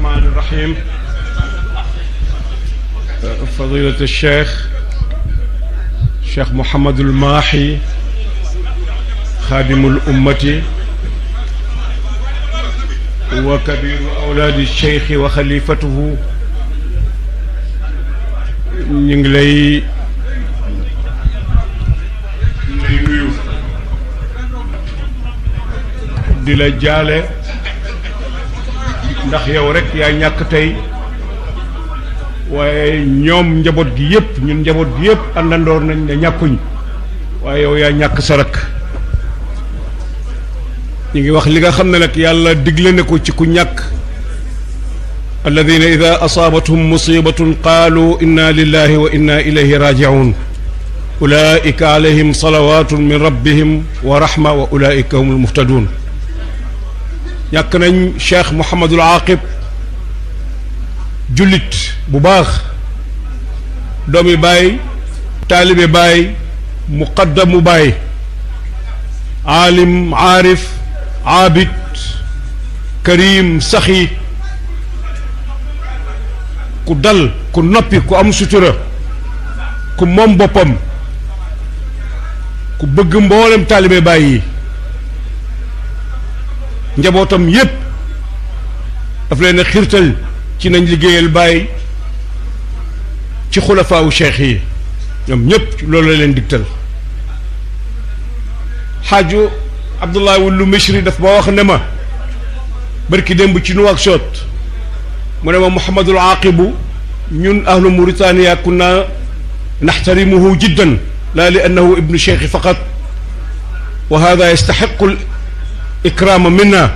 الرحمن الرحيم. فضيلة الشيخ محمد الماحي خادم الأمة وكبير أولاد الشيخ وخليفته ñu ngi lay nuyu di la jaale ndax yow rek yaa ñàkk tey waaye ñoom njaboot gi yëpp ñun njaboot gi yëpp àndandoor nañ ne ñàkkuñ waaye yow yaa ñàkk sa rakk ñu ngi wax li nga xam ne nag yàlla digle na ko ci ku ñàkk alladina ida asaabathum musibatun qaalu inna lillahi wa inna ilayhi raji'un ulaika alayhim salawatun min rabbihim wa rahma wa ulaika humul muhtadun ñàkk nañ Cheikh Mouhamadul Aqib jullit bu baax doomi baay taalibe baay muqaddamu baay aalim aarif aabid karim saxi ku dal ku noppi ku am sutura ku moom boppam ku bëgg mboolem taalibe baay yi njabootam yépp daf leen a xirtal ci nañ liggéeyal baay ci xulafaawu cheikh yi ñoom ñépp loolu la leen digtal xaaju Abdullah Wulu Mishri daf ma wax ne ma barki démb ci Nouakchott mu ne ma Mouhamadul Aqibu ñun ahlu Mauritania kunna naxtarimuhu jiddan laa li annahu ibnu cheikh faqat wa hada yastaxiqu l ikraama minna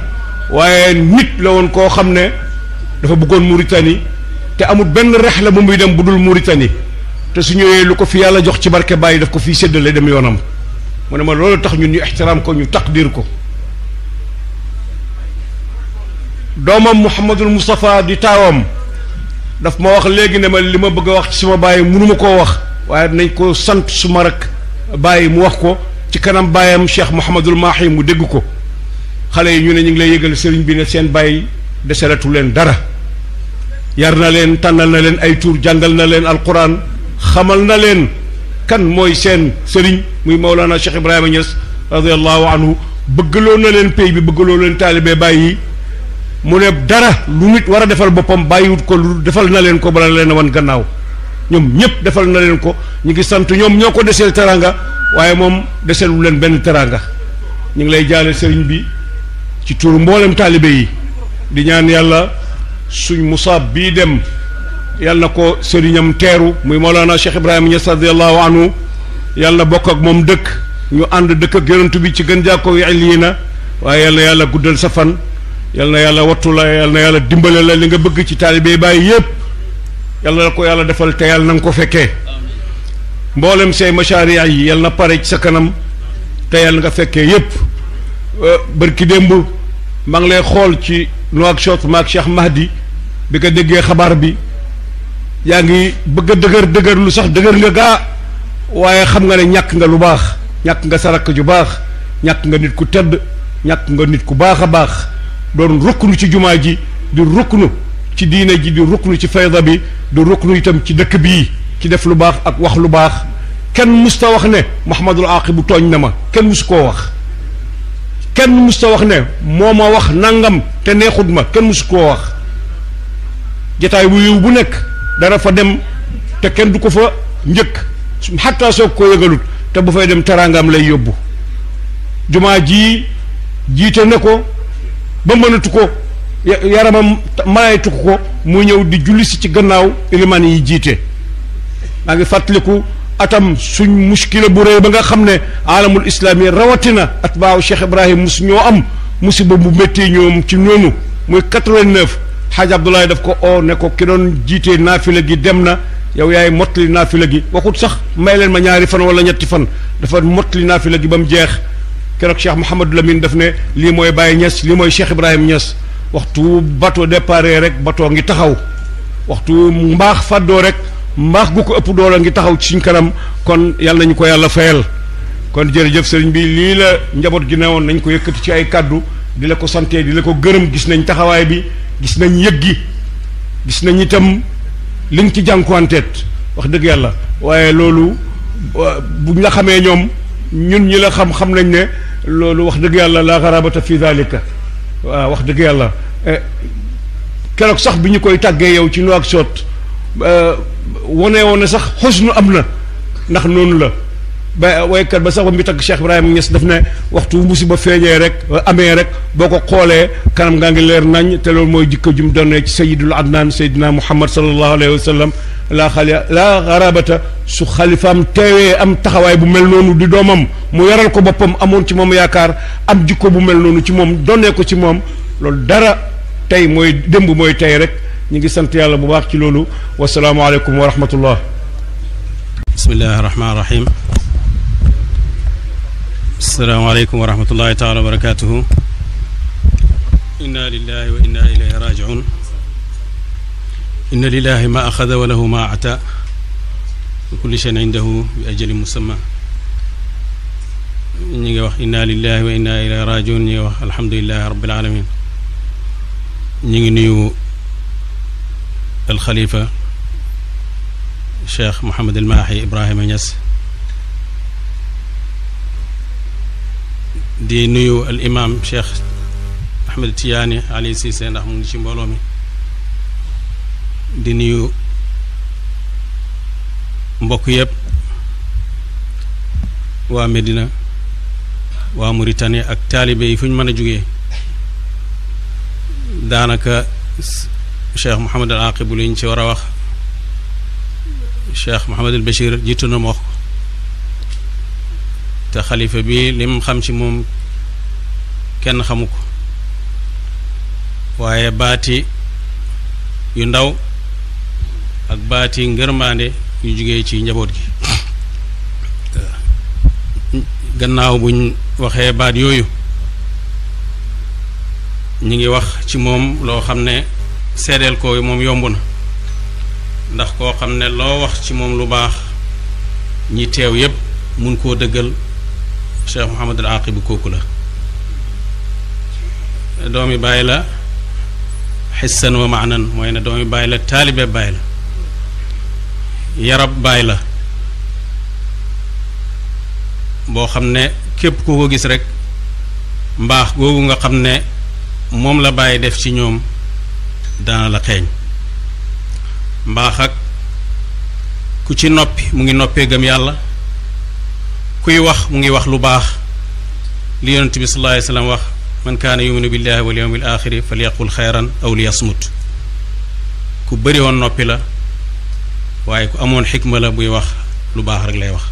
waaye nit la woon koo xam ne dafa bëggoon Mauritanie te amul benn rexla bu muy dem bu dul Mauritanie te su ñëwee lu ko fi yàlla jox ci barke bàyyi daf ko fii séddale dem yoonam mu ne ma loolu tax ñun ñu ixtiraam ko ñu taqdir ko doomam Mouhamadul Moustapha di taawam daf ma wax léegi ne ma li ma bëgg a wax ci suma bàyyi mënuma koo wax waaye nañ ko sant suma rak bàyyi mu wax ko ci kanam bàyyam Cheikh Mouhamadul Mahi mu dégg ko xale yi ñu ne ñu ngi lay yëgal sëriñ bi ne seen bàyyi deselatu leen dara yar na leen tànnal na leen ay tur jàngal na leen alquran xamal na leen kan mooy seen sëriñ muy Mawlana Cheikh Ibrahima Niass radiallahu anhu bëggaloo na leen pay bi bëggaloo leen taalibe bàyyi mu ne dara lu nit war a defal boppam bàyyiwut ko lu defal na leen ko bala leen a wan gannaaw ñoom ñëpp defal na leen ko ñu ngi sant ñoom ñoo ko deseel teranga waaye moom deselu leen benn teranga ñu ngi lay jaale sëriñ bi ci turu mboolem taalibe yi di ñaan yàlla suñ musaab bii dem yàlla na ko sëriñam teeru muy Mawlana Cheikh Ibrahima Niass radiallahu anhu yàlla na bokk ak moom dëkk ñu ànd dëkk ak yonent bi ci gën jàkko wi illiina waaye yàlla na yàlla guddal sa fan yàlla na yàlla wattu la yàlla na yàlla dimbale la li nga bëgg ci taalibe bàyyi yépp yàlla na ko yàlla defal te yàlla na nga ko fekkee mboolem say macharia yi yàlla na pare ci sa kanam te yàlla nga fekkee yépp bërki démb maa ngi lay xool ci Nouakchott maak Cheikh Mahdi bi nga déggee xabaar bi yaa ngi bëgg a dëgër lu sax dëgër nga gaa waaye xam nga ne ñàkk nga lu baax ñàkk nga sarak ju baax ñàkk nga nit ku tedd ñàkk nga nit ku baax a baax doon rukkunu ci jumaa ji di rukkunu ci diine ji di rukkunu ci fayda bi di rukkunu itam ci dëkk bii ci def lu baax ak wax lu baax kenn musta wax ne Mouhamadul Aqibu tooñ na ma kenn musu koo wax kenn musta wax ne moo ma wax nangam te neexut ma kenn musu koo wax jataay bu yiw bu nekk dara fa dem te kenn du ko fa njëkk xataa soog ko yëgalut te bu fay dem teraangam lay yóbbu jumaa ji jiite na ko ba mënatu ko yaramam mayatu ko mu ñëw di julli si ci gannaaw ilimaan yi jiite maa ngi fàttaliku atam suñ muskila bu rëy ba nga xam ne alamul islaami rawatina atbaaw Cheikh Ibrahim mus ñoo am musiba bu métti ñoom ci noonu muy 89 xaaj Abdoulaye daf ko oo ne ko ki doon jiite naafila gi dem na yow yaay mottali naafila gi waxut sax may leen ma ñaari fan wala ñetti fan dafa mottali naafila gi ba mu jeex keroog Cheikh Mouhamadou Lamine daf ne lii mooy Baye Niass lii mooy Cheikh Ibrahim Niass waxtu bateau départ rek bateau ngi taxaw waxtu mbaax fàddoo rek mbaax gu ko ëpp doole ngi taxaw ci suñ kanam kon yàlla nañu ko yàlla fayal kon jërëjëf sëriñ bi lii la njaboot gi newoon nañ ko yëkkati ci ay kàddu di la ko sante di la ko gërëm gis nañ taxawaay bi gis nañ yëg gi gis nañ itam liñ ci jànkuwanteet wax dëgg yàlla waaye loolu buñ la xamee ñoom ñun ñi la xam nañ ne loolu wax dëgg yàlla la xarabata fi dalika waaw wax dëgg yàlla keroog sax bi ñu koy tàggee yow ci Nouakchott wane woon na sax xusnu am na ndax noonu la ba waykat ba sax ba mi tagg Cheikh Ibrahima Niass daf ne waxtu musiba feeñee rek amee rek boo ko xoolee kanam ngaa ngi leer nañ te loolu mooy jikko jum doonee ci sayidul adnaan sayidina muhammad sallallahu alayhi wa sallam laa xarabata su xalifaam teewee am taxawaay bu mel noonu di doomam mu yaral ko boppam amoon ci moom yaakaar am jikko bu mel noonu ci moom doonee ko ci moom loolu dara tey mooy démb mooy tey rek ñu ngi sant yàlla bu baax ci loolu wasalaamualeykum wa rahmatullah. bismillahi rahmaani rahim. asalaamaaleykum wa rahmatullahi taala wa barakatuhu. inna lillahi wa inna ilayhi rajiun. inna lillahi ma axada wa lahu ma ata wa kulli shayin indahu bi ajalin musamma. ñi ngi wax inna lillahi wa inna ilayhi rajiun ñi ngi wax alhamdulilahi rabbil alamin. ñi ngi nuyu alxalifa Cheikh Mouhamed El Mahi Ibrahima Niass di nuyu al imam Cheikh Ahmed Tidiane Ali Cissé ndax mu ngi ci mbooloo mi di nuyu mbokk yëpp waa Medina waa Mauritanie ak taalibe yi fu ñu mën a jógee daanaka Cheikh Mouhamed al Aqib li ñu ci war a wax Cheikh Mouhamed al Bachir jiitu na ma wax ko te xalifa bi lim xam ci moom kenn xamu ko waaye baati yu ndaw ak baati ngërmaande yu jugee ci njaboot gi gannaaw buñ waxee baat yooyu ñi ngi wax ci moom loo xam ne seedeel ko moom yomb na ndax koo xam ne loo wax ci moom lu baax ñi teew yépp mun koo dëggal Cheikh Mouhamed al Aqib kooku la doomi bàyyi la xissan wa maanan mooy ne doomi bàyyi la taalibe bàyyi la yarab bàyyi la boo xam ne képp ku ko gis rek mbaax googu nga xam ne moom la bàyyi def ci ñoom daana la xeeñ mbaax ak ku ci noppi mu ngi noppee gëm yàlla kuy wax mu ngi wax lu baax li yonent bi sallallahu alayhi wa sallam wax man kaana yuminu billahi wal yawmil axiri falyaqul xayran aw liyasmut ku bëri woon noppi la waaye ku amoon xikma la buy wax lu baax rek lay wax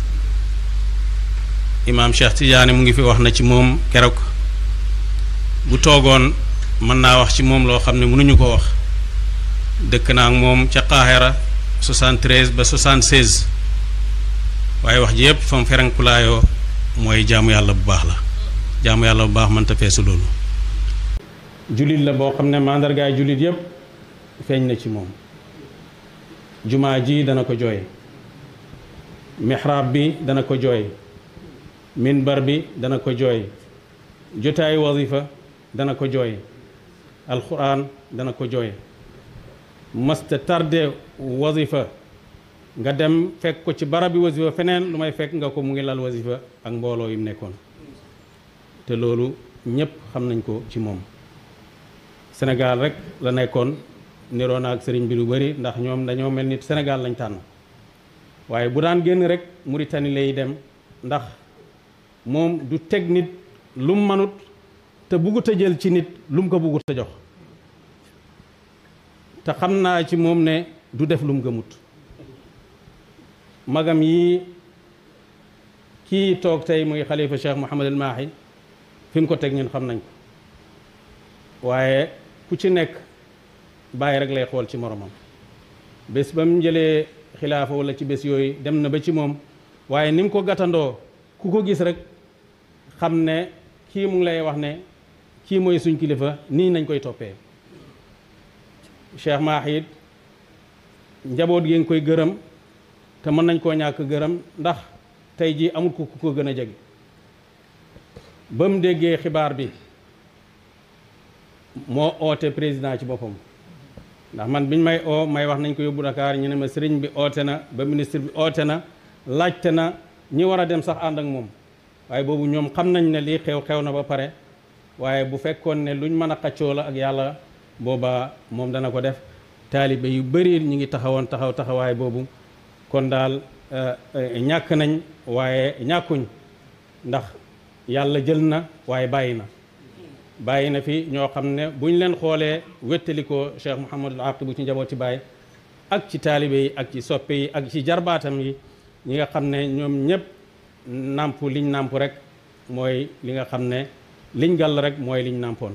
imaam Cheikh Tidiane mu ngi fi wax na ci moom keroog bu toogoon mën naa wax ci moom loo xam ne mënuñu ko wax dëkk naa ak moom ca Qahira 73 ba 76 waaye wax ji yëpp fam ferenkulaayoo mooy jaamu yàlla bu baax la jaamu yàlla bu baax mënta feesu loolu jullit la boo xam ne mandargaay jullit yëpp feeñ na ci moom jumaa ji dana ko jooy mihraab bi dana ko jooy minbar bi dana ko jooy jotaayu wazifa dana ko jooy alquran dana ko jooy masta tarde wazifa nga dem fekk ko ci barab bi wazifa feneen lu may fekk nga ko mu ngi lal wazifa ak mbooloo yi mu nekkoon te loolu ñépp xam nañ ko ci moom Sénégal rek la nekkoon niroo na ak sëriñ bi lu bari ndax ñoom dañoo mel ni Sénégal lañ tànn waaye bu daan génn rek Mauritanie lay dem ndax moom du teg nit lu mu manut te buggut a jël ci nit lu mu ko buggut a jox te xam naa ci moom ne du def lu mu gëmut magam yi kii toog tey muy xalifa Cheikh Mouhamed El Mahi fi mu ko teg ñun xam nañ ko waaye ku ci nekk bàyyi rek lay xool ci moromam bés ba mu jëlee xilaafa wala ci bés yooyu dem na ba ci moom waaye ni mu ko gàttandoo ku ko gis rek xam ne kii mu ngi lay wax ne kii mooy suñ kilifa nii nañ koy toppee Cheikh Mahi njaboot gi nga koy gërëm te mën nañ koo ñàkk gërëm ndax tey jii amul ku ko gën a jege ba mu déggee xibaar bi moo oote président ci boppam ndax man biñ may may wax nañ ko yóbbu Dakar ñu ne ma sëriñ bi oote na ba ministre bi oote na laajte na ñi war a dem sax ànd ak moom waaye boobu ñoom xam nañ ne lii xew na ba pare waaye bu fekkoon ne luñ mën a xaccoo la ak yàlla booba moom dana ko def taalibe yu bëri ñi ngi taxawaay boobu kon daal ñàkk nañ waaye ñàkkuñ ndax yàlla jël na waaye bàyyi na fi ñoo xam ne buñ leen xoolee wéttalikoo Cheikh Mouhamadul Aqibu ci njabooti Baay ak ci taalibe yi ak ci soppe yi ak ci jarbaatam yi ñi nga xam ne ñoom ñëpp nàmp liñ nàmp rek mooy li nga xam ne liñ gàll rek mooy liñ nàmpoon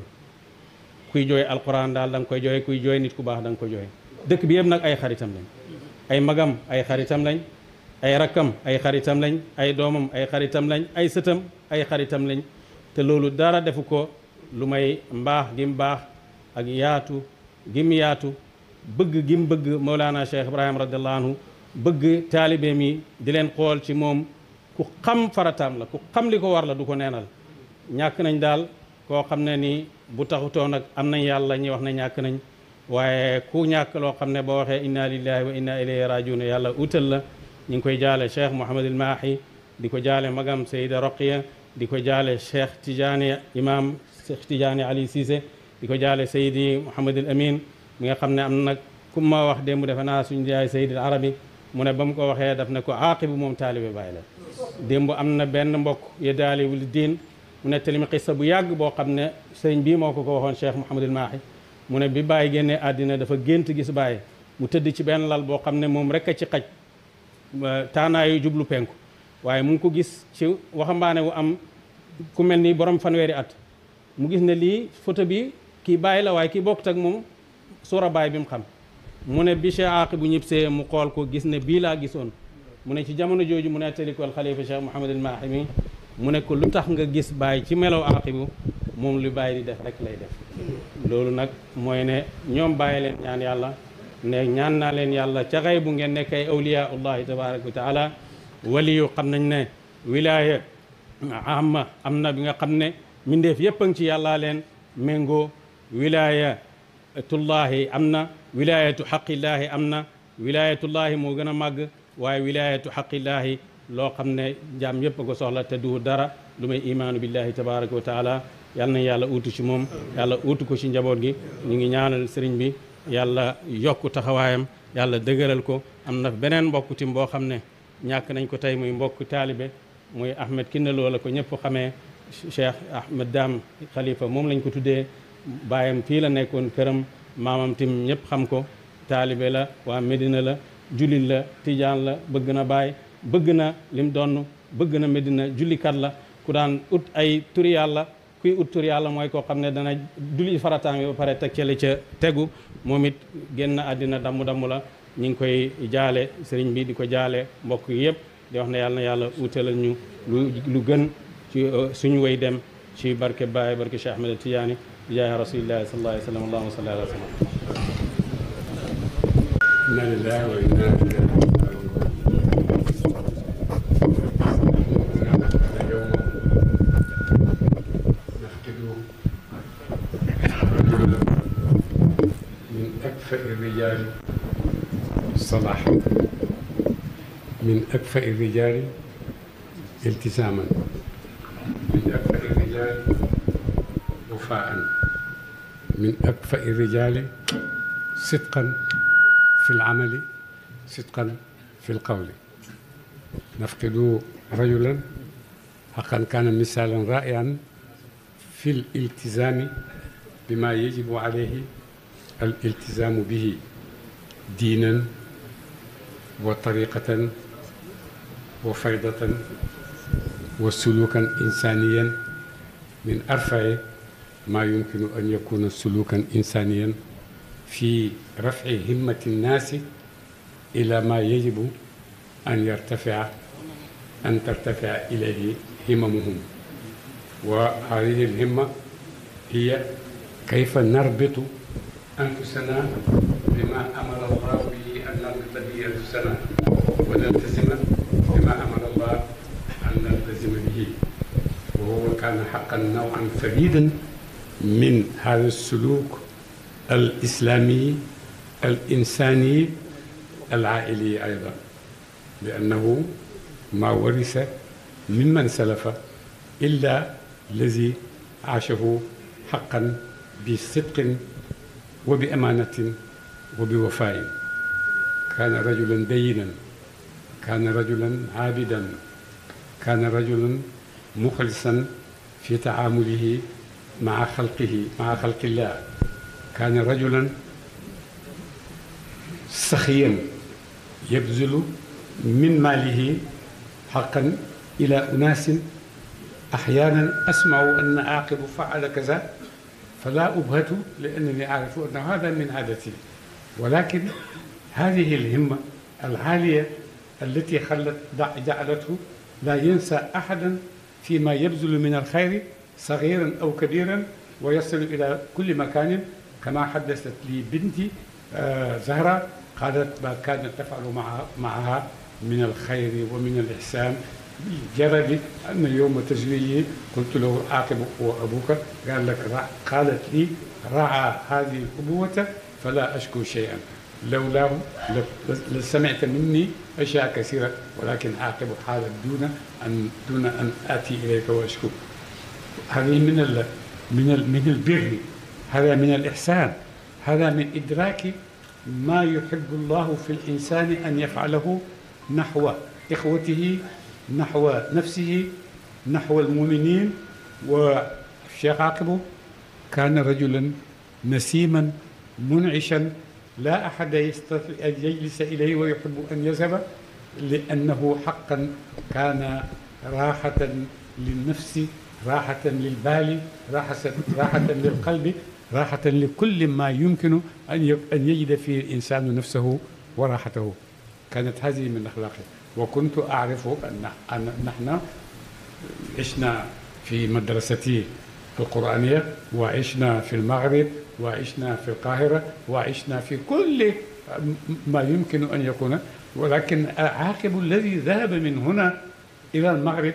kuy jooy alquran daal da nga koy jooy kuy jooy nit ku baax da nga koy jooy dëkk bi yëpp nag ay xaritam lañ ay magam ay xaritam lañ ay rakkam ay xaritam lañ ay doomam ay xaritam lañ ay sëtam ay xaritam lañ te loolu dara defu ko lu may mbaax gim baax ak yaatu gim yaatu bëgg gim bëgg Mawlana Cheikh Ibrahima radiallahu anhu bëgg taalibe mi di leen xool ci moom ku xam farataam la ku xam li ko war la du ko neenal ñàkk nañ daal koo xam ne nii bu taxutoo nag am nañ yàlla ñuy wax ne ñàkk nañ waaye ku ñàkk loo xam ne boo waxee inna lillahi wa inna ilayhi rajiun yàlla utal la ñu ngi koy jaale Cheikh Mouhamadul Mahi di ko jaale magam Seyda Roqiya di ko jaale Cheikh Tidiane imam Cheikh Tidiane Ali Cissé di ko jaale Seydi Mouhamadul Amin mi nga xam ne am nag ku ma wax démb defe naa suñu jaay Seydil Arabi mu ne ba mu ko waxee daf ne ko Aqibu moom taalibe Baay la démb am na benn mbokk yeddaali wul diin mu nettali mi xissa bu yàgg boo xam ne sëñ bii moo ko waxoon Cheikh Mouhamadul Mahi mu ne bi Baay génnee àddina dafa gént gis Baay mu tëdd ci benn lal boo xam ne moom rek a ci xaj taanaayu jublu penku waaye mu ngi ko gis ci waxambaane wu am ku mel ni borom fanweeri at mu gis ne lii photo bi kii Baay la waaye kii bokkut ak moom suura Baay bi mu xam mu ne bi Cheikh Aqibu ñibbisee mu xool ko gis ne bii laa gisoon mu ne ci jamono jooju mu nettali ko xalifa Cheikh Mouhamadul Mahi mi mu ne ko lu tax nga gis Baay ci melow Aqibu moom lu Baay di def rek lay def loolu nag mooy ne ñoom bàyyi leen ñaan yàlla ne ñaan naa leen yàlla ca xay bu ngeen nekk ay awliyaullahi tabaraka wa taala waliyu xam nañ ne wilaya amma am na bi nga xam ne mindeef yëpp a ngi ci yàllaa leen méngoo wilayatullahi am na wilayatu xaqillaahi am na wilayatullahi moo gën a màgg waaye wilayatu xaqillaahi loo xam ne jaam yëpp a ko soxla te du dara lu may imaanu billahi tabaraka wa taala yàlla nañ yàlla uutu ci moom yàlla uutu ko ci njaboot gi ñu ngi ñaanal sëriñ bi yàlla yokku taxawaayam yàlla dëgëral ko am na beneen mbokk tim boo xam ne ñàkk nañ ko tey muy mbokk taalibe muy Ahmed Kindaloo la ko ñëpp xamee Cheikh Ahmed Dame Khalifa moom lañ ko tuddee baayam fii la nekkoon këram maamam tim ñëpp xam ko taalibe la waa Medina la jullit la tijaan la bëgg na baay bëgg na lim doon bëgg na Medina jullikat la ku daan ut ay turi yàlla kuy ut tur yàlla mooy koo xam ne dana julli farataam yi ba pare teg ca la ca tegu moom it génn àddina damm la ñu ngi koy jaale sëriñ bi di ko jaale mbokk yëpp di wax ne yàlla na yàlla uutalal ñu lu gën ci suñu way dem ci barke Baay barke Cheikh Ahmed Tidiane di jaay rasulillahi sallallahu alayhi wa sallam allahumma salli ala sallam inna lillahi wa inna ilayhi الرجال صلاحا من أكفأ الرجال التزاما من أكفأ الرجال وفاء من أكفأ الرجال صدقا في العمل صدقا في القول نفقد رجلا حقا كان مثالا رائعا في الالتزام بما يجب عليه الالتزام به دينا وطريقة وفيضة وسلوكا إنسانيا من أرفع ما يمكن أن يكون سلوكا إنسانيا في رفع همة الناس إلى ما يجب أن ترتفع إليه هممهم. وهذه الهمة هي كيف نربط أنفسنا بما أمر الله به أن نربط به أنفسنا ونلتزم بما أمر الله أن نلتزم به. وهو كان حقا نوعا فريدا من هذا السلوك الإسلامي الإنساني العائلي أيضا، لأنه ما ورث ممن سلف إلا الذي عاشه حقا بصدق وبأمانة وبوفاء. كان رجلا دينا، كان رجلا عابدا، كان رجلا مخلصا في تعامله مع خلق الله، كان رجلا سخيا يبذل من ماله حقا إلى أناس أحيانا أسمع أن عاقب فعل كذا فلا أبهت لأنني أعرف أن هذا من عادتي، ولكن هذه الهمة العالية التي جعلته لا ينسى أحدا فيما يبذل من الخير صغيرا أو كبيرا ويصل إلى كل مكان. كما حدثت لي بنتي زهرة قالت ما كانت تفعل معها من الخير ومن الإحسان. جرى لي أن يوم تزويجي قلت له عاقب وأبوك، قالت لي رعى هذه الأبوة فلا أشكو شيئا، لولاه لسمعت مني أشياء كثيرة، ولكن عاقب حالك دون أن آتي إليك وأشكو. هذه من البر، هذا من الإحسان، هذا من إدراك ما يحب الله في الإنسان أن يفعله نحو إخوته، نحو نفسه، نحو المؤمنين. والشيخ عاقب كان رجلا نسيما منعشا، لا أحد يستطيع أن يجلس إليه ويحب أن يذهب، لأنه حقا كان راحة للنفس، راحة للبال، راحة للقلب، راحة لكل ما يمكن أن يجد فيه الإنسان نفسه وراحته. كانت هذه من أخلاقه. وكنت أعرف أن نحن عشنا في مدرستي القرآنية، وعشنا في المغرب، وعشنا في القاهرة، وعشنا في كل ما يمكن أن يكون، ولكن عاقب الذي ذهب من هنا إلى المغرب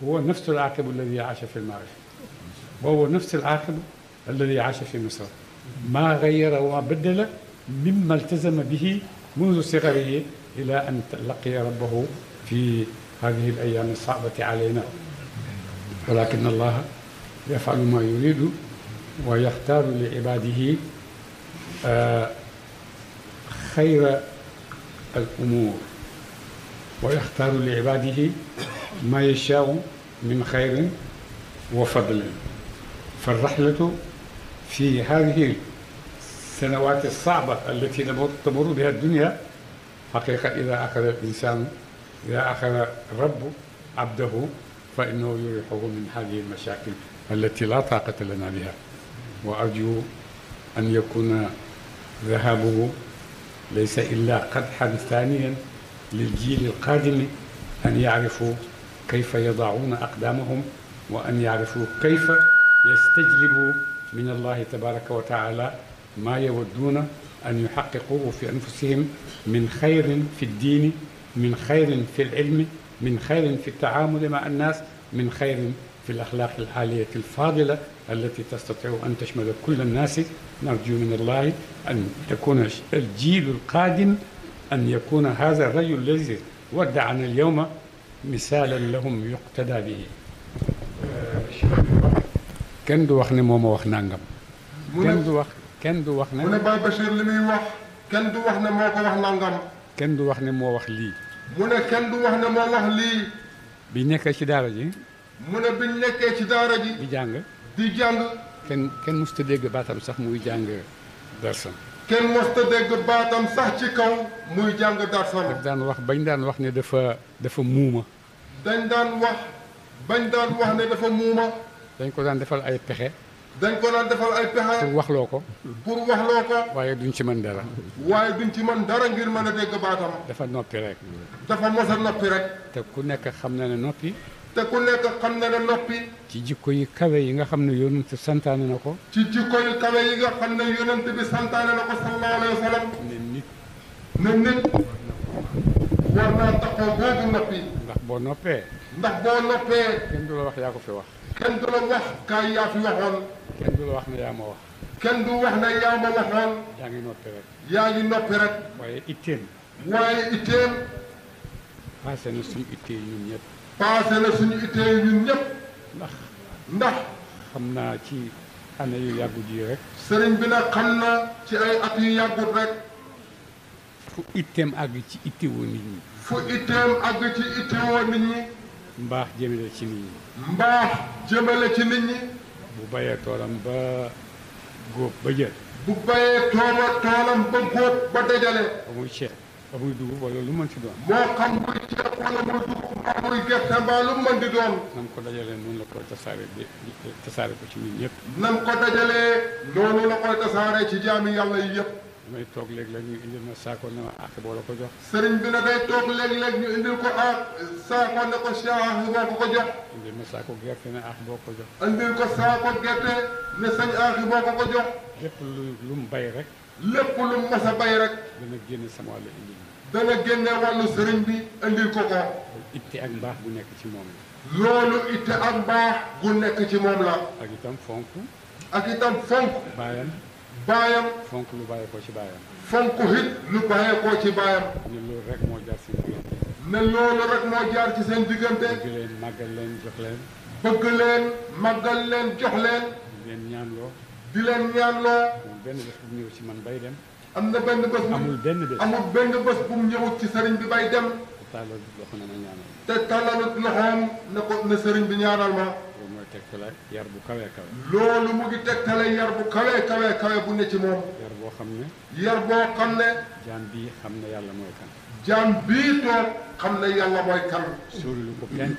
هو نفس العاقب الذي عاش في المغرب، وهو نفس العاقب الذي عاش في مصر، ما غير وما بدل مما التزم به منذ صغره إلى أن لقي ربه في هذه الأيام الصعبة علينا. ولكن الله يفعل ما يريد ويختار لعباده خير الأمور، ويختار لعباده ما يشاء من خير وفضل. فالرحلة في هذه السنوات الصعبة التي تمر بها الدنيا حقيقة إذا أخذ الرب عبده فإنه يريحه من هذه المشاكل التي لا طاقة لنا بها. وأرجو أن يكون ذهابه ليس إلا قدحا ثانيا للجيل القادم، أن يعرفوا كيف يضعون أقدامهم، وأن يعرفوا كيف يستجلبوا من الله تبارك وتعالى ما يودون أن يحققوه في أنفسهم من خير في الدين، من خير في العلم، من خير في التعامل مع الناس، من خير في الأخلاق العالية الفاضلة التي تستطيع أن تشمل كل الناس. نرجو من الله أن يكون الجيل القادم، أن يكون هذا الرجل الذي ودعنا اليوم مثالا لهم يقتدى به. kenn du wax ne moo ma wax nangam. kenn du wax ne. mu ne Baye Bachir li muy wax kenn du wax ne moo ko wax nangam. kenn du wax ne moo wax lii. mu ne kenn du wax ne moo wax lii. bi nekkee ci daara ji. mu ne biñ nekkee ci daara ji. di jàng. di jàng. kenn mosut a dégg baatam sax muy jàng darsam. kenn mosut a dégg baatam sax ci kaw muy jàng darsam. daf daan wax bañ daan wax ne dafa muuma. bañ daan wax ne dafa muuma. dañ ko daan defal ay pexe. dañ ko daan defal ay pexe. pour waxloo ko. waaye duñ ci mën dara. ngir mën a dégg baatam. dafa noppi rek. dafa mos a noppi rek. te ku nekk xam na ne noppi. ci jikko yi kawe yi nga xam ne yonent santaane na ko. ci jikko yi kawe yi nga xam ne yonent bi santaane na ko sallallahu alayhi wa sallam. ne nit war naa taxaw boobu noppi. ndax boo noppee. kenn du la wax yaa ko fi wax. kenn du la wax kaay yaa fi waxoon. kenn du la wax ne yaa ma wax. kenn du wax ne yaa ma waxoon. yaa ngi noppi rek. yaa ngi noppi rek. waaye itteem. waaye itteem. paase na suñu ittee ñun ñëpp. paase na suñu ittee ñun ñëpp. ndax. xam naa ci année yu yàggut yi rek. sëriñ bi nag xam na ci ay at yu yàggut rek. fu itteem àgg ci ittewoo nit ñi. fu itteem àgg ci ittewoo nit ñi. mbaax jëmale ci nit ñi. mbaax jëmale ci nit ñi. bu bayee toolam ba góob ba jël. bu bayee toolam ba góob ba dajale. ba muy ceeb ba muy dugub wala lu mën ci doon. moo xam muy ceeb wala muy dugub mbaa muy gerte mbaa lu mën di doon. nam ko dajalee noonu la koy tasaare ko ci ñun ñëpp. nam ko dajalee noonu la koy tasaare ci jaami yàlla yi yëpp. damay toog léeg-léeg ñu indil ma saako ne ma àq boo la ko jox. sëriñ bi na day toog léeg-léeg ñu indil ko saako ne ko Cheikh boo ko jox. indil ma saako gerte ne àq boo ko jox. indil ko saako gerte ne sañ àq boo ko jox. lépp lu mu bay rek. lépp lu mu mas a bay rek. dana génne sama wàllu indil. dana génne wàllu sëriñ bi indil ko ko. itte ak mbaax bu nekk ci moom la. loolu itte ak mbaax gu nekk ci moom la. ak itam fonk. ak itam fonk. baayam. fonk lu bàyyi ko ci baayam. fonk it lu bàyyi ko ci baayam. ne loolu rek moo jaar seen diggante. ne loolu rek moo jaar ci seen diggante. bëgg leen màggal leen jox leen. bëgg leen màggal leen jox leen. di leen ñaanloo. di leen ñaanloo. amul benn bés bu ñëw ci man bay dem. am na benn bés bu amul benn bés. amul benn bés bu mu ñëwut ci sëriñ bi bay dem. te tàllal loxo na ma ñaanal. te tàllalut loxoom ne ko ne sëriñ bi ñaanal ma. loolu mooy tegtale yar bu kawe kawe. loolu mu ngi tegtale yar bu kawe bu ne ci moom. yar boo xam ne. yar boo xam ne. jaam bii xam ne yàlla mooy kan. jaam bii toog xam ne yàlla mooy kan. sorilu ko kenn.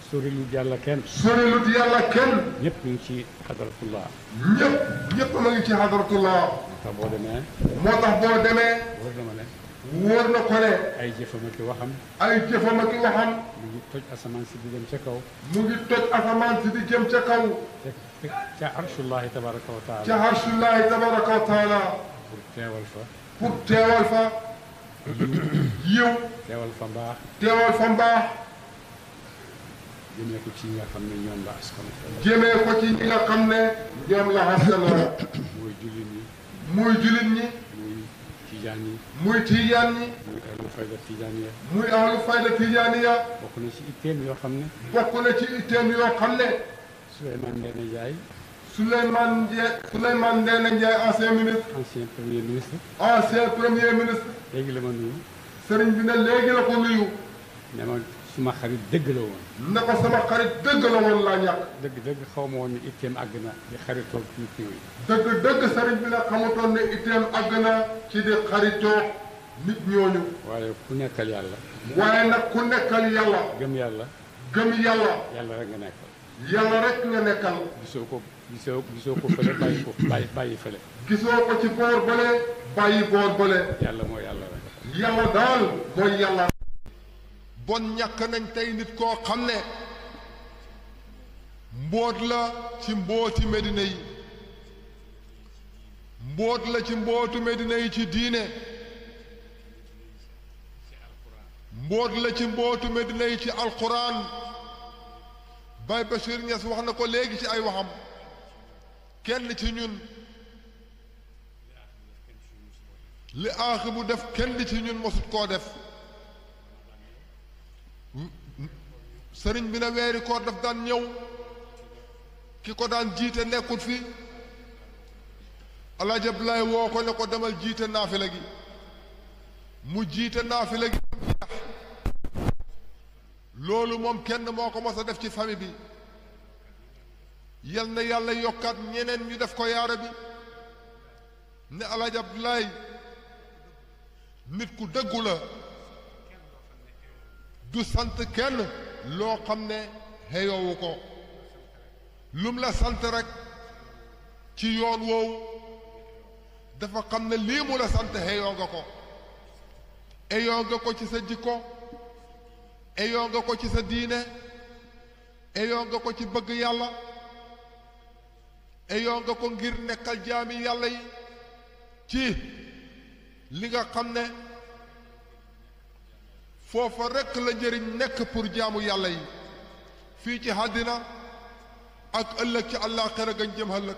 sorilu yàlla kenn. sorilut yàlla kenn. ñëpp ñu ngi ci xadratullah. ñëpp ma ngi ci xadratullah. moo tax boo demee. wóor dama ne. wóor na ko ne. ay jëfam ak waxam. ay jëfam ak waxam. mu ngi toj asamaan si di dem ca kaw. mu ngi toj asamaan si di jëm ca kaw. ca arshullahi tabaraka wa taala. ca arshullahi tabaraka wa taala. pour teewal fa. yiw. teewal fa mbaax. teewal fa mbaax. jëmee ko ci ñi nga xam ne ñoom la askan. jëmee ko ci ñi nga xam ne ñoom la askan. muy jullit ñi. muy jullit ñi. muy tijaan ñi. muy tijaan ñi. muy ahlu fayda tijaaniya. muy ahlu fayda tijaaniya. bokk na ci itteem yoo xam ne. bokk na ci itteem yoo xam ne. Souleymane Ndéné Ndiaye. Souleymane Ndéné Ndiaye ancien ministre. ancien premier ministre. ancien premier ministre. léegi la ma nuyu. sëriñ bi ne léegi la ko nuyu. ne ma suma xarit dëgg la woon. ne ko sama xarit dëgg la woon laa ñàkk. dëgg xaw ma woon ne itteem àgg na di xaritoo nit ñooñu. dëgg sëriñ bi nag xamutoon ne itteem àgg na ci di xaritoo nit ñooñu. waaye ku nekkal yàlla. waaye nag ku nekkal yàlla. gëm yàlla. yàlla rek nga nekkal. yàlla rek nga nekkal. gisoo ko fële bàyyi fële. gisoo ko ci boor bële bàyyi boor bële. yàlla mooy yàlla rek. yàlla daal mooy yàlla. bon ñàkk nañ tey nit koo xam ne mbóot la ci mbóoti Medina yi. mbóot la ci mbóotu Medina yi ci diine. mbóot la ci mbóotu Medina yi ci alquran. Baye Bachir Niass wax na ko léegi ci ay waxam. kenn ci ñun li aaxi bu def kenn ci ñun mosut koo def. sëriñ bi na weeri koor daf daan ñëw. ki ko daan jiite nekkut fi. Alaaji Abdoulaye woo ko ne ko demal jiite naafila gi. mu jiite naafila gi. loolu moom kenn moo ko mos a def ci famille bi. yal na yàlla yokkaat ñeneen ñu def ko yaara bi. ne Alaaji Abdoulaye nit ku dëggu la. du sant kenn loo xam ne xeyoowu ko. lum la sant rek ci yoon woowu dafa xam ne lii mu la sant xeyoo nga ko. eyoo nga ko ci sa jikko. eyoo nga ko ci sa diine. eyoo nga ko ci bëgg yàlla. eyoo nga ko ngir nekkal jaami yàlla yi ci li nga xam ne foofa rekk la njëriñ nekk pour jaamu yàlla yi fii ci àddina ak ëllëg ci àllaaxira gañ jëm ëllëg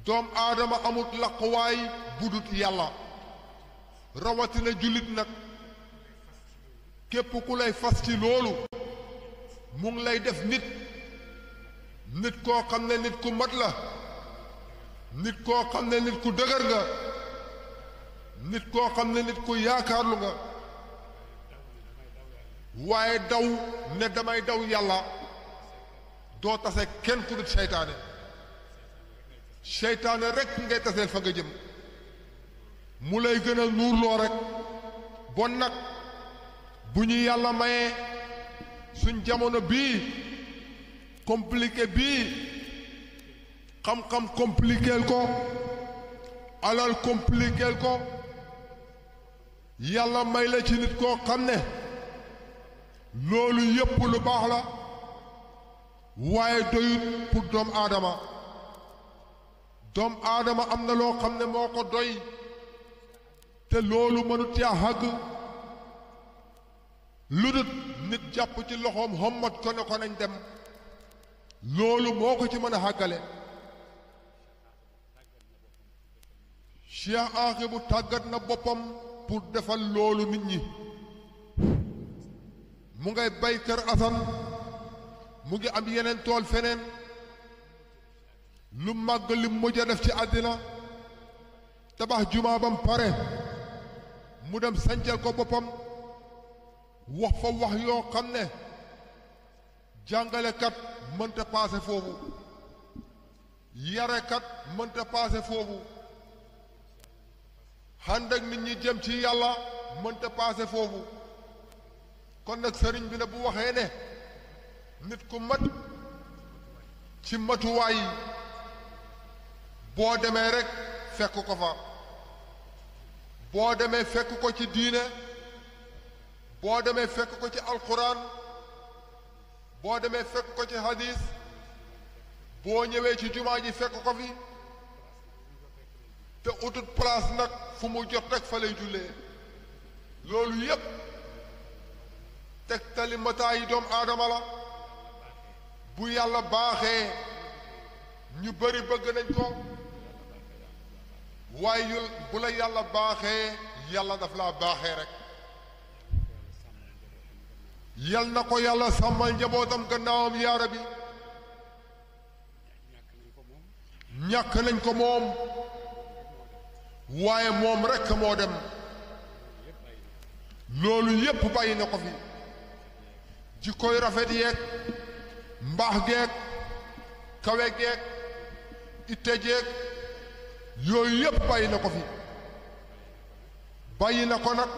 doom aadama amut laquwaay budut yàlla rawatina jullit nag képp ku lay fas ci loolu mu ngi lay def nit koo xam ne nit ku mat la nit koo xam ne nit ku dëgër nga nit koo xam ne nit ku yaakaarlu nga waaye daw ne damay daw yàlla doo tase kenn ku dut seytaane rek ngay taseel fa nga jëm mu lay gën a nuurloo rek bon nag bu ñu yàlla mayee suñ jamono bii compliqué bii xam-xam compliqueel ko alal compliqueel ko yàlla may la ci nit koo xam ne loolu yépp lu baax la waaye doyut pour doomu aadama am na loo xam ne moo ko doy te loolu mënut yaa xàgg lu dut nit jàpp ci loxoom hommat ko ne ko nañ dem loolu moo ko ci mën a xàggale Cheikh Aaxibu tàggat na boppam pour defal loolu nit ñi mu ngay bay kër Asan mu ngi am yeneen tool feneen lu màgg li mujj a def ci àddina tabax jumaa bam pare mu dem sancal ko boppam wax fa wax yoo xam ne jàngalekat mënta paase foofu yarekat mënta paase foofu ànd ak nit ñi jëm ci yàlla mënta paase foofu kon nag sëriñ bi ne bu waxee ne nit ku mat ci matuwaay boo demee rek fekk ko fa boo demee fekk ko ci diine boo demee fekk ko ci alquran boo demee fekk ko ci hadis boo ñëwee ci jumaa ji fekk ko fi te utut place nag fu mu jot rek fa lay jullee loolu yépp tegtali mataayi doomu aadama la bu yàlla baaxee ñu bari bëgg nañ ko waaye bu la yàlla baaxee yàlla daf laa baaxee rek yal na ko yàlla sàmmal njabootam gannaawam yaara bi ñàkk nañ ko moom waaye moom rekk moo dem loolu yépp bàyyi na ko fi jikkoy rafet yeeg mbaax geeg kawe geeg itte jeeg yooyu yépp bàyyi na ko fi bàyyi na ko nag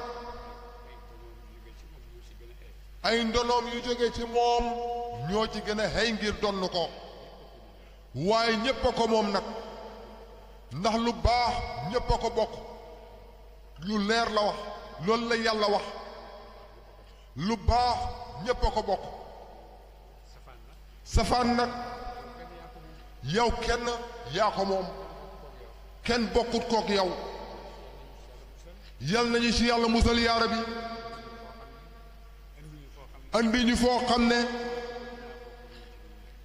ay ndonoom yu jóge ci moom ñoo ci gën a xëy ngir donn ko waaye ñépp a ko moom nag ndax lu baax ñépp a ko bokk lu leer la wax loolu la yàlla wax lu baax ñépp a ko bokk safaan nag yow kenn yaa ko moom kenn bokkut kook yow yal nañu ci yàlla musal yaara bi andi ñu foo xam ne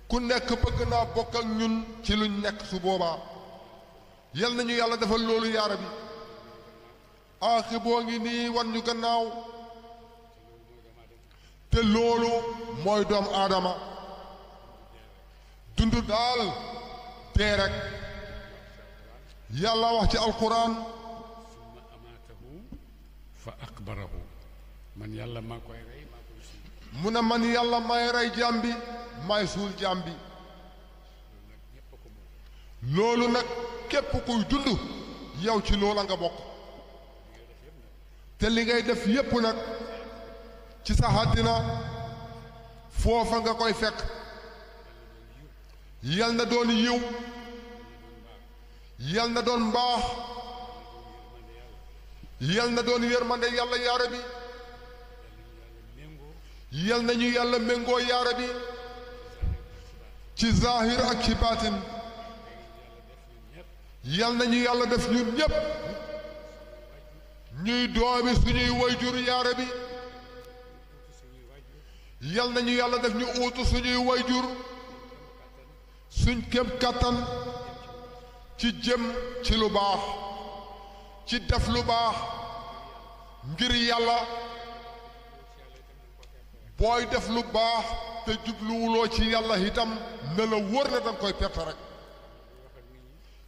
ku nekk bëgg naa bokk ak ñun ci luñ nekk su boobaa yal nañu yàlla defal loolu yaara bi aaxi boo ngi nii wan ñu gannaaw te loolu mooy doom aadama dund daal dee rek yàlla wax ci alquran summa amaatahu fa aqbarahu man yàlla maa koy rey maa koy suul mu ne man yàlla may rey jaam bi may suul jaam bi loolu nag képp kuy dund yow ci loola nga bokk te li ngay def yépp nag ci sa àddina foofa nga koy fekk yal na doon yiw yal na doon mbaax yal na doon yërmande yàlla yaara bi yal nañu yàlla méngoo yaara bi ci zahir ak ci baatin yal nañu yàlla def ñun ñépp ñuy doomi suñuy wayjur yaara bi yal nañu yàlla def ñu uutu suñuy wayjur suñ kem kàttan ci jëm ci lu baax ci def lu baax ngir yàlla booy def lu baax te jubluwuloo ci yàlla itam ne la wóor na danga koy perte rek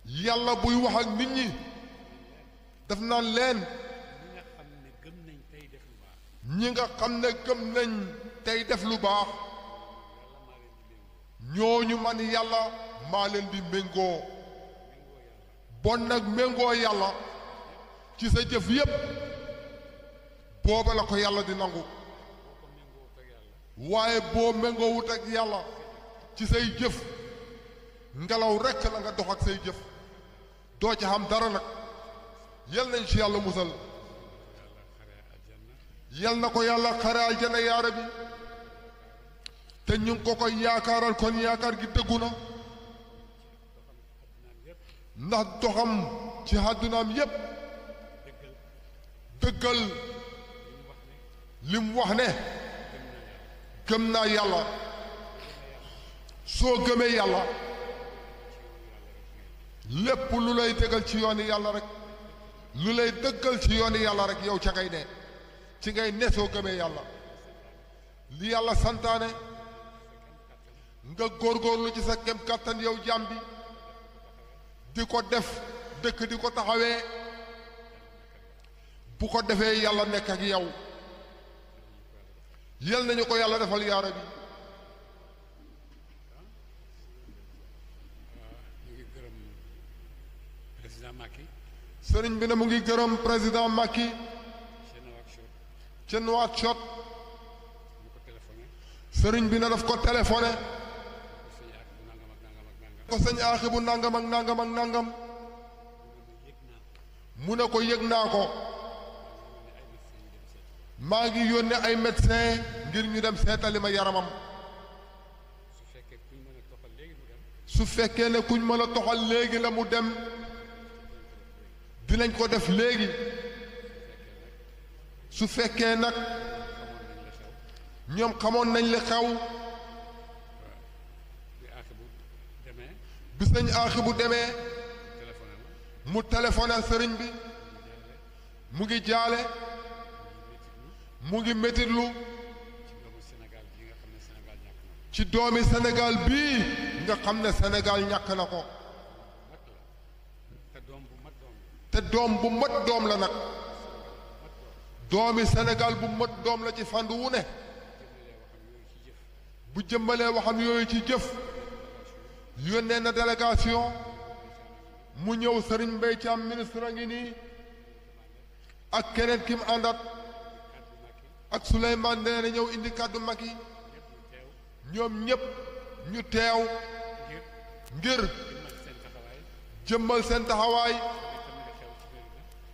yàlla buy wax ak nit ñi daf naan leen ñi nga xam ne gëm nañ tey def lu baax ñooñu man yàlla maa leen di méngoo bon nag méngoo yàlla ci sa jëf yépp booba la ko yàlla di nangu waaye boo méngoowut ak yàlla ci say jëf ngelaw rekk la nga dox ak say jëf doo ci xam dara nag yal nañ ci yàlla musal yal na ko yàlla xare aljana yaa rabbi te ñu ngi ko koy yaakaaral kon yaakaar gi dëggu na ndax doxam ci àddunaam yépp dëggal li mu wax ne gëm naa yàlla soo gëmee yàlla lépp lu lay dëggal ci yooni yàlla rek lu lay dëggal ci yooni yàlla rek yow ca ngay ne ci ngay ne soo gëmee yàlla li yàlla santaane nga góorgóorlu ci sa kem kàttan yow jaam bi di ko def dëkk di ko taxawee bu ko defee yàlla nekk ak yow yal nañu ko yàlla defal yaa rabbi ñu ngi gërëm président Macky sëriñ bi ne mu ngi gërëm président Macky ca Nouakchott sëriñ bi ne daf ko téléphoné ko sëñ aaxi bu nangam ak nangam ak nangam mu ne ko yëg naa ko maa ngi yónnee ay médecin ngir ñu dem seetali ma yaramam su fekkee ne kuñ mën a toxal léegi la mu dem dinañ ko def léegi su fekkee nag ñoom xamoon nañ li xew bis nañ aaxi bu demee mu téléphoné sëriñ bi mu ngi jaale mu ngi métitlu ci doomi Sénégal bii nga xam ne Sénégal ñàkk na ko te doom bu mat doom la nag doomi Sénégal bu mat doom la ci fànn wu ne bu jëmbalee waxam yooyu ci jëf yónnee na délégation mu ñëw Serigne Mbaye Thiam ministre a ngi nii ak keneen ki mu àndat ak Souleymane nee na ñëw indi kàddu mag yi ñoom ñépp ñu teew ngir jëmmal seen taxawaay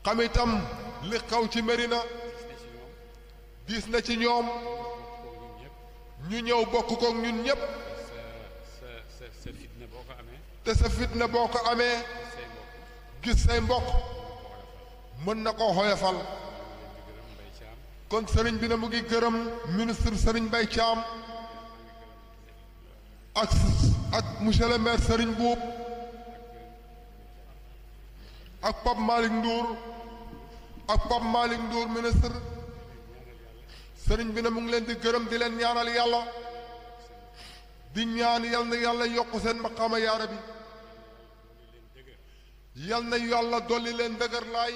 xam itam li xew ci Médina diis na ci ñoom ñu ñëw bokk kook ñun ñépp sa fitna boo ko amee te sa fitna boo ko amee gis say mbokk mën na koo xoyofal kon sëriñ bi ne mu ngi gërëm ministre Serigne Mbaye Thiam ak monsieur le maire Serigne Boub ak Pape Malick Ndour ministre sëriñ bi ne mu ngi leen di gërëm di leen ñaanal yàlla di ñaan yal na yàlla yokk seen maqaama yaa rabbi yal na yàlla dolli leen dëgër laay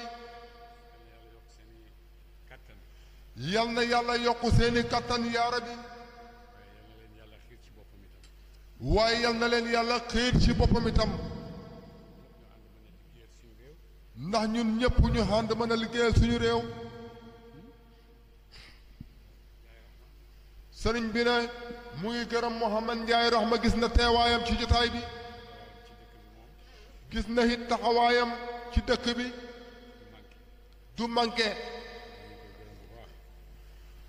yal na yàlla yokk seeni kattan yaa rabbi waaye yal na leen yàlla xiir ci boppam itam ndax ñun ñëpp ñu ànd mën a liggéeyal suñu réew sëriñ bi ne mu ngi gërëm Mouhamad Ndiaye Rahma gis na teewaayam ci jotaay bi gis na it taxawaayam ci dëkk bi du manqué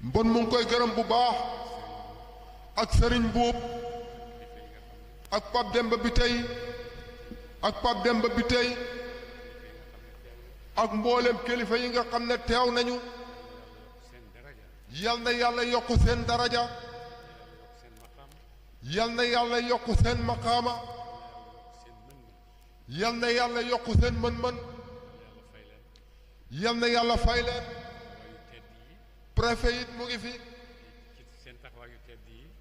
mbon mu ngi koy gërëm bu baax ak sëriñ Buub ak Pape Demba bi tey ak mboolem kilifa yi nga xam ne teew nañu yal na yàlla yokk seen daraja yal na yàlla yokk seen maqaama yal na yàlla yokk seen mën-mën yal na yàlla fay leen préfet it mu ngi fi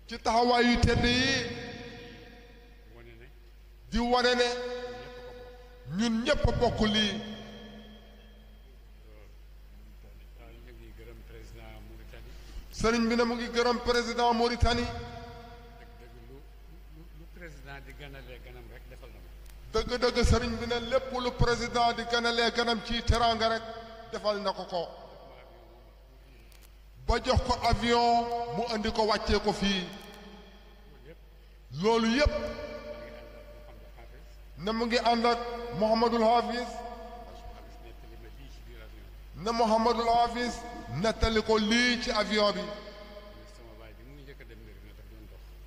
ci taxawaay yu tedd yi di wane ne ñun ñépp a bokk lii sëriñ bi ne mu ngi gërëm président Mauritanie dëgg-dëgg sëriñ bi ne lépp lu président di ganalee ganam ci teraanga rek defal na ko ba jox ko avion mu andi ko wàccee ko fii loolu yépp ne mu ngi ànd ak Mouhamadul Hafiz ne Mouhamadul Hafiz nettali ko lii ci avion bi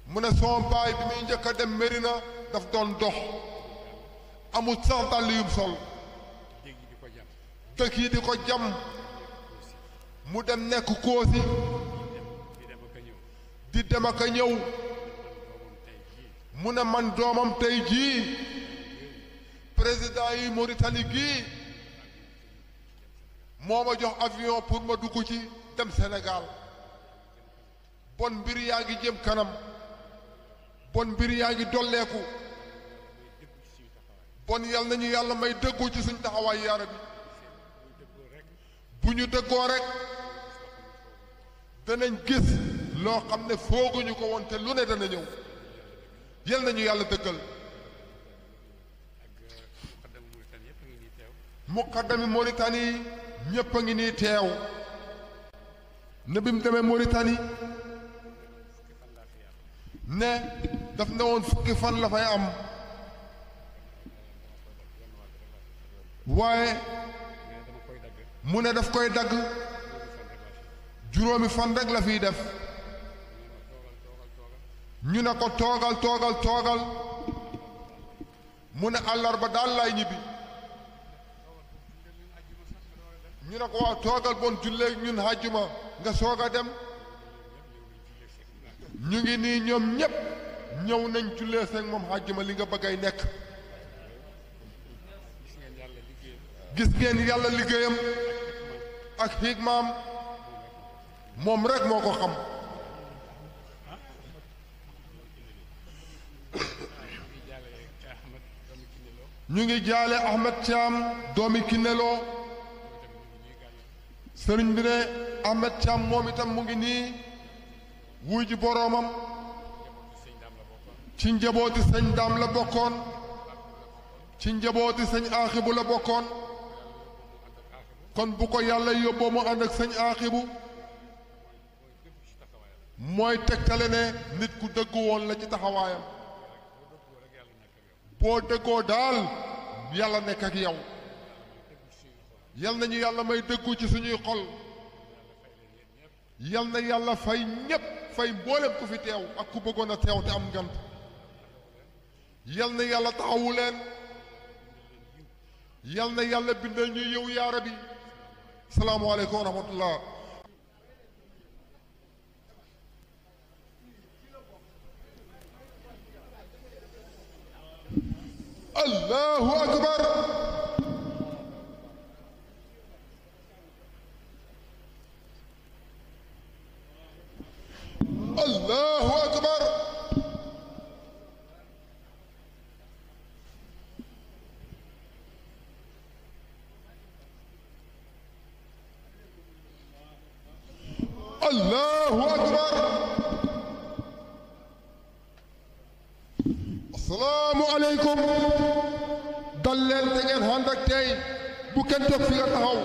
mu ne son baay bi muy njëkk a dem Medina daf doon dox amul sax dàll yum sol dëkk yi di ko jam mu dem nekk Koosi di dem ak a ñëw mu ne man doomam tey jii président yi Mauritanie gii moo ma jox avion pour ma dugg ci dem Sénégal bon mbir yaa ngi jëm kanam bon mbir yaa ngi dolleeku bon yal nañu yàlla may dëggu ci suñ taxawaay yaara bi bu ñu dëggoo rek danañ gis loo xam ne fooguñu ko woon te lu ne dana ñëw yal nañu yàlla dëggal muqaddami Mauritanie ñépp a ngi nii teew ne bi mu demee Mauritanie ne daf ne woon fukki fan la fay am waaye mu ne daf koy dagg juróomi fan rek la fiy def ñu ne ko toogal mu ne àllarba daal laay ñibbi ñu ne ko waaw toogal bon jullee ñun àjjuma nga soog a dem ñu ngi nii ñoom ñépp ñëw nañ jullee seen moom àjjuma li nga bëgg ay nekk gis ngeen yàlla liggéeyam ak xigmaam moom rek moo ko xam ñu ngi jaale Ahmed Thiam doomi Kineloo sëriñ bi ne Ahmed Thiam moom itam mu ngi nii wuy ji boroomam ci njabooti sëñ Daam la bokkoon ci njabooti sëñ Aaxibu la bokkoon kon bu ko yàlla yóbboo mu ànd ak sëñ Aaxibu mooy tegtale ne nit ku dëggu woon la ci taxawaayam boo dëggoo daal yàlla nekk ak yow yal nañu yàlla may dëggu ci suñuy xol yal na yàlla fay ñépp fay mboolem ku fi teew ak ku bëggoon a teew te am ngant yal na yàlla taxawu leen yal na yàlla bindal ñu yow yaa rabbi salaamualeykum wa rahmatullah allahu akbar allahu akbar allahu akbar assalaamu aleykum dal leen te ngeen ànd ak tey bu kenn toog fi nga taxaw